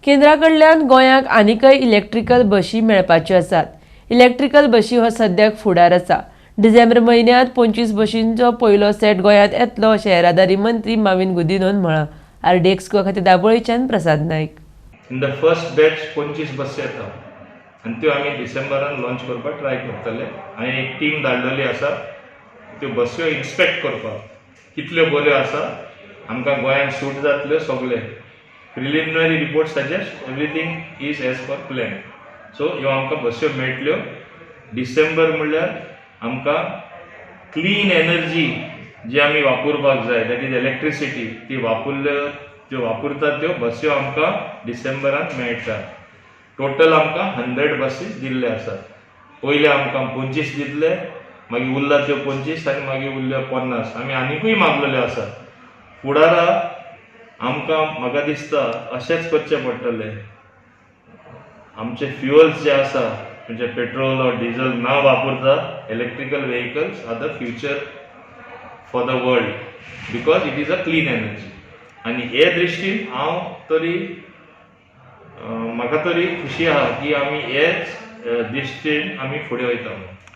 केंद्रा कडल्यान गोंयाक आनीकय इलेक्ट्रिकल बशी मेळपाच्यो आसात. इलेक्ट्रिकल बशी हो सद्याक फुडार आसा. डिसेंबर म्हयन्यांत 25 बशींचो पयलो सेट गोंयांत येतलो, अशें येरादारी मंत्री माविन गुदिन्होन म्हळां. आरडीएक्स गोवा खातीर दाबोळीच्यान Prasad Naik. In the first batch 25 बसी येता आनी त्यो आमी डिसेंबरान लॉन्च करपाक ट्राय करतले. हांवें एक टीम धाडलेली आसा त्यो बस्यो इन्स्पेक्ट करपाक, कितल्यो बऱ्यो आसा, आमकां गोंयांत सूट जातल्यो सगळे. Preliminary report suggest everything is as per plan. So ह्यो आमकां बस्यो मेळटल्यो डिसेंबर. म्हणल्यार आमकां क्लीन एनर्जी जी आमी वापरपाक जाय, that is electricity, ती वापरल्यो, त्यो वापरतात त्यो बस्यो आमकां डिसेंबरान मेळटा. टोटल आमकां 100 बसीस दिल्ले आसात. पयले आमकां 25 दितले, मागीर उरला त्यो 25 आनी मागीर उरल्यो 50. आमी आनिकूय मागलेल्यो आसात. फुडारा आमकां म्हाका दिसता अशेंच करचें पडटलें. आमचे फ्युअल्स जे आसा, म्हणजे पेट्रोल ऑर डिझल ना वापरता, electrical vehicles are the future for the world because it is a clean energy. आनी हे दृश्टीन हांव तरी म्हाका तरी खुशी आहा की आमी हेच दृश्टीन आमी फुडें वयता म्हणून.